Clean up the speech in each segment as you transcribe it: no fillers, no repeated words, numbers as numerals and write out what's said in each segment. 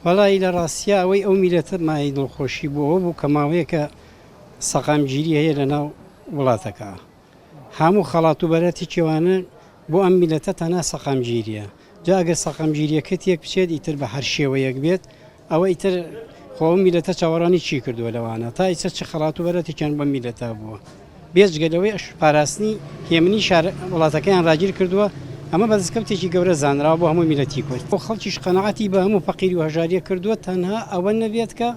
وەڵایی لە ڕاستیا ئەوەی ئەو میلەتە مایەی دڵخۆشی بوو ئەوە بوو کە ماوەیەکە سەقامگیری هەیە لە ناو وڵاتەکە. هەموو خەڵات و بەرەتی کێوانە بۆ ئەم میلەتە تەنها سەقامگیریە. جا ئەگەر سەقامگیریەکە تێک بچێت ئیتر بە هەر شێوەیەک بێت ئەوە ئیتر خۆ ئەو میلەتە چاوەڕوانی چی کردووە لەوانە تا ئیستا چ خەڵات و بەرەتێکیان بەم میلەتە بووە بێجگە لەوەی ئەش پاراستنی هێمنی شار وڵاتەکەیان ڕاگیر کردووە ئەمە بە دەستکەوتێکی گەورە زانراوە بۆ هەموو میلەتی کورد بۆ خەڵکیش قەناعەتی بە هەموو فەقیری و هەژاریە کردووە تەنها ئەوە نەبێت کە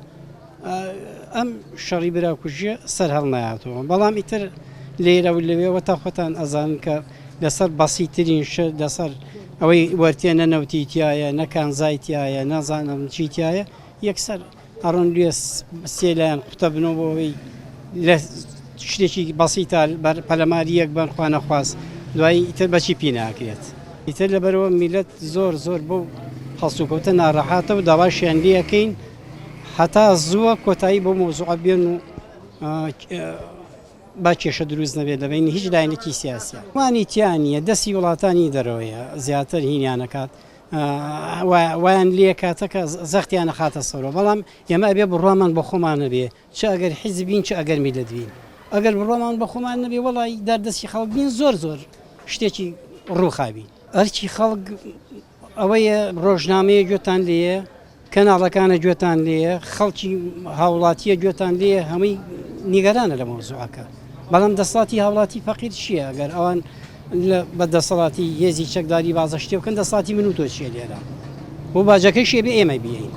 ئەم شەڕی براکوژیە سەر هەڵنایاتەوە بەڵام ئیتر لێرە و لەوێوە تا خۆتان ئەزانن کە لەسەر بەسیترین شت لەسەر ئەوەی وەرتێ نە نەوتی تایە نە کانزای تایە نازانم چی تایە یەکسەر ئەڕۆن لێ سێ لایەن قوتە بنەوە بۆ ئەوەی لە شتێکی بەسیتا پەلەماری یەک بن خوا نەخواست دوایی ئیتر بەچی پی ناکرێت ئیتر لەبەرەوە میلەت زۆر زۆر بەو هەڵسوکەوتە ناڕەحاتە و داواشیان لێ ئەکەین هەتا زووە کۆتایی بۆ مەوزوعە بێن و با کێشە دروست نەبێت لە بەینی هیچ لایەنێکی سیاسیە. وانی تیا نییە دەستی وڵاتانی دەرەوەیە زیاتر هینیانەکات وایان لێکاتە کە زەختیان نەخاتە سەرەوە بەڵام ئێمە ئەبێ بڕوامان بە خۆمان هەبێ چ ئەگەر حیزب بین چ ئەگەر میللەت بین ئەگەر بڕوامان بە خۆمان نەبێ وەڵی داردەستی خەڵک بین زۆر زۆر شتێکی ڕووخاوین. ئەرکی خەڵک ئەوەیە ڕۆژنامەیە گوێتان لێیە، کەناڵەکانە گوێتان لێیە، خەڵکی هاوڵاتیە گوێتان لێیە، هەمووی نیگەرانە لە مەوزوعەکە. بەڵام دەسەڵاتی هاوڵاتی فەقیر چییە؟ ئەگەر ئەوان بە دەسەڵاتی هێزی چەکداری بازە شتێ بکەن دەسەڵاتی من و تۆ چییە لێرە؟ بۆ باجەکەیشی ئەبێ ئێمە بیەین.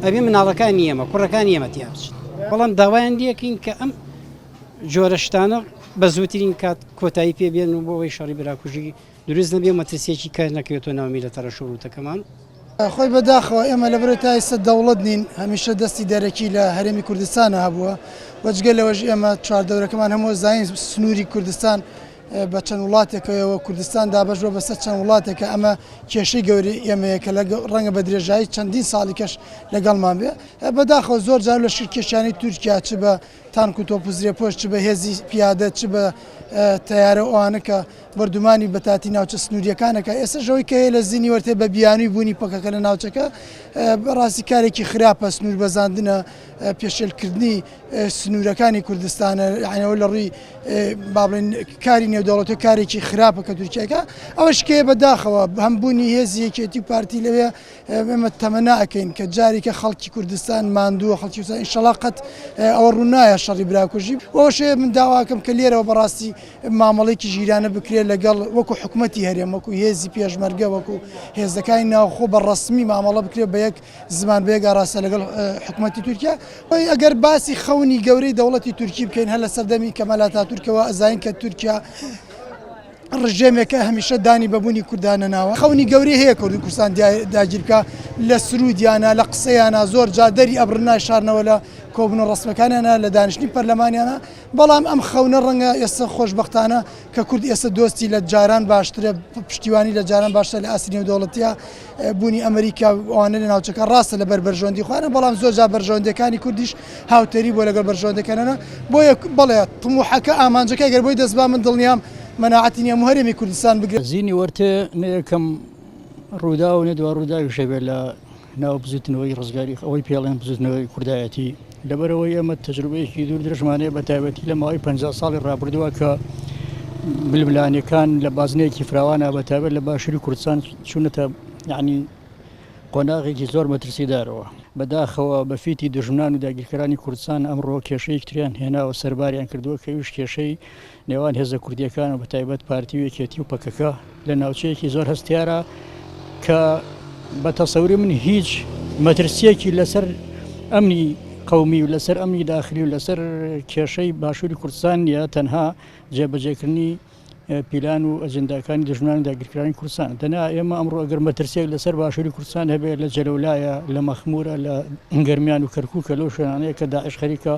ئەبێ مناڵەکانی ئێمە، کوڕەکانی ئێمە تیا بچن. بەڵام داوایان لێکەین کە ئەم جۆرە شتانە بە زووترین کات کۆتایی پێ بێن و بۆ ئەوەی شەڕی براکوژی دروست نەبێ و مەترسیەکی کە نەکەوێتەوە ناو میللەتە ڕەش و ڕووتەکەمان. خۆی بەداخەوە ئێمە لەبەرئەوەی تا ئیستا دەوڵەت نین هەمیشە دەستی دەرەکی لە هەرێمی کوردستانا هەبووە و جگە لەوەش ئێمە چواردەورەکەمان هەموو زانین سنووری کوردستان بە چەند وڵاتێکەوە و کوردستان دابەش بووە بەسەر چەند وڵاتێکە ئەمە کێشەی گەورەی ئێمەیە کە ڕەنگە بە درێژایی چەندین ساڵی کەش لەگەڵمان بێ بەداخەوە زۆر جار لە شکێشانی تورکیا چ بە تانک و تۆپ و زرێپۆش چ بە هێزی پیادە چ بە تەیارە و ئەوانە کە بۆردومانی بەتاتی ناوچە سنووریەکانەکە ئێستاش ئەوەی کە هەیە لە زینی وەرتێ بە بیانووی بوونی پەکەکە لە ناوچەکە بەڕاستی کارێکی خراپە سنوور بەزاندنە پێشێلکردنی سنوورەکانی کوردستانە یعنیەوە لە ڕووی با بڵێن کاری نێودەوڵەتی کارێکی خراپە کە تورکیاکە ئەوەش کێ بەداخەوە هەم بوونی هێزی یەکێتی و پارتی لەوێ ئێمە تەمەنا ئەکەین کە جارێکە خەڵکی کوردستان ماندووە خەڵکی کوردستان ئینشەڵا قەت ئەوە ڕوونایە شەڕی براکوژی ئەوەشێ من داواکەم کە لێرەوە بەڕاستی مامەڵێکی ژیرانە بکرێت لەگەڵ وەکو حکوومەتی هەرێم وەکو هێزی پێشمەرگە وەکو هێزەکانی ناوخۆ بە ڕەسمی مامەڵە بکرێت بە یەک زمان بە یەک ئاراستە لەگەڵ حکوومەتی تورکیا ئەگەر باسی خەونی گەورەی دەوڵەتی تورکی بکەین هەر لە سەردەمی کەمال ئەتاتورکەوە ئەزانین کە تورکیا ڕژێمێکە هەمیشە دانی بە بوونی کوردا نەناوە. خەونی گەورەی هەیە کورد و کوردستان داگیر بکا، لە سروودیانا، لە قسەیانا زۆر جار دەری ئەبڕن نایشارنەوە لە کۆبوونەوە ڕەسمیەکانیانا، لە دانیشتنی پەرلەمانیانا، بەڵام ئەم خەونە ڕەنگە ئێستا خۆشبەختانە کە کورد ئێستا دۆستی لە جاران باشترە، پشتیوانی لە جاران باشترە لە ئاستی نێودەوڵەتیا، بوونی ئەمریکا و ئەوانە لە ناوچەکە ڕاستە لەبەر بەرژەوەندی خۆیانە، بەڵام زۆر جار بەرژەوەندیەکانی کوردیش هاوتەریب بووە لەگەڵ بەرژەوەندیەکانیانا، بۆیە بەڵێ تموحەکە ئامانجەکە گەر بۆی دەست با من دڵنیام مەناعەتی نیە هەموو هەرێمی کوردستان بگرێت. زینی وەرتێ نە یەکەم ڕووداو و نە دوا ڕووداویش ئەبێ لە ناو بزووتنەوەی ڕزگاری ئەوەی پێڵێن بزووتنەوەی کوردایەتی لەبەرئەوەی ئێمە تەجروبەیەکی دوور درێژمان هەیە بە تایبەتی لە ماوەی 50 ساڵی ڕابردووە کە ململانێکان لە بازنەیەکی فراوانە بە تایبەت لە باشووری کوردستان چوونەتە یعنی قۆناغێکی زۆر مەترسیدارەوە. بەداخەوە بە فیتی دوژمنان و داگیرکەرانی کوردستان ئەمڕۆ کێشەیەکی تریان هێناوە سەرباریان کردووە کە ئەویش کێشەی نێوان هێزە کوردییەکان و بەتایبەت پارتی و یەکێتی و پەکەکە لە ناوچەیەکی زۆر هەستیارە کە بە تەسەوری من هیچ مەترسییەکی لەسەر ئەمنی قەومی و لەسەر ئەمنی داخلی و لەسەر کێشەی باشووری کوردستان نییە تەنها جێبەجێکردنی پیلان و ئەجنداکانی دژمنانی داگیرکرانی کوردستان دەنا ئێمە ئەمڕۆ ئەگەر مەترسیەک لەسەر باشووری کوردستان هەبێت لە جەلەولایە لە مەخمورە لە گەرمیان و کەرکووکە لەو شوێنانەیە کە داعش خەریکە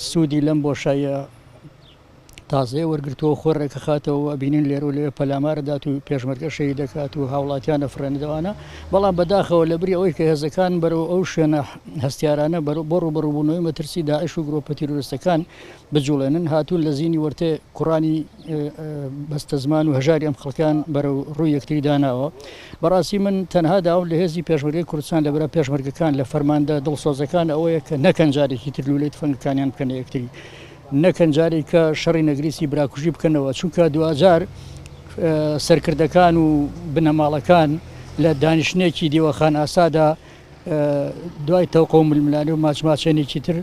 سوودی لەم بۆشاییە تازەیە وەرگرتووە خۆی ڕێکەخاتەوە و ئەبینین لێرە و لەوێ پەلامار ئەدات و پێشمەرگە شەهید دەکات و هاوڵاتیان ئەفڕێنێتەوانە، بەڵام بەداخەوە لەبری ئەوەی کە هێزەکان بەرەو ئەو شوێنە هەستیارانە بۆ ڕووبەڕووبوونەوەی مەترسی داعش و گرۆپە تیرۆریستەکان بجوڵێنن، هاتوون لە زینی وەرتێ کوڕانی بەستەزمان و هەژاری ئەم خەڵکەیان بەرەو ڕووی یەکتری داناوە. بەڕاستی من تەنها داوام لە هێزی پێشمەرگەی کوردستان لە برا پێشمەرگەکان لە فەرماندە دڵسۆزەکان ئەوەیە کە نەکەن جارێکی تر لوولەی تفەنگەکانیان بکەنە یەکتری. نەکەن جارێکە شەڕی نەگریسی براکوژی بکەنەوە، چونکە دواجار سەرکردەکان و بنەماڵەکان لە دانیشتنێکی دیوەخان ئاسادا دوای تەوقە و ململانێ و ماچماچێنێکی تر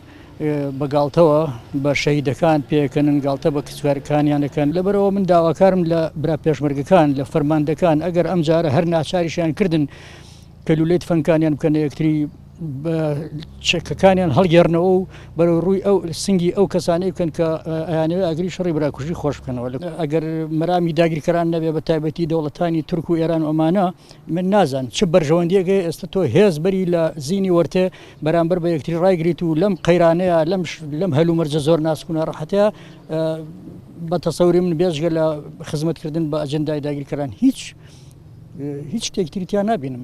بە گاڵتەوە بە شەهیدەکان پێکەنن، گاڵتە بە کەسوکارەکانیان دەکەن. لەبەرئەوە من داواکارم لە برا پێشمەرگەکان، لە فەرماندەکان، ئەگەر ئەمجارە هەر ناچاریشیان کردن کە لولەی تفەنگکانیان بکەنە یەکتری، بە چەکەکانیان هەڵگێڕنەوە و بەرەو ڕووی ئەو سنگی ئەو کەسانەی بکەن کە ئەیانەوێت ئاگری شەڕی براکوژی خۆش بکەنەوە. ئەگەر مەرامی داگیرکەران نەبێ بە تایبەتی دەوڵەتانی تورک و ئێران و ئەمانە، من نازانم چ بەرژەوەندیەک هەیە ئێستا تۆ هێز بەری لە زینی وەرتێ بەرامبەر بە یەکتری ڕایگریت و لەم قەیرانەیە لەم لەم هەلومەرجە زۆر ناسک و ناڕەحەتەیە بە تەسەوری من بێجگە لە خزمەتکردن بە ئەجندای داگیرکەران هیچ هیچ شتێکی تری تیا نابینم.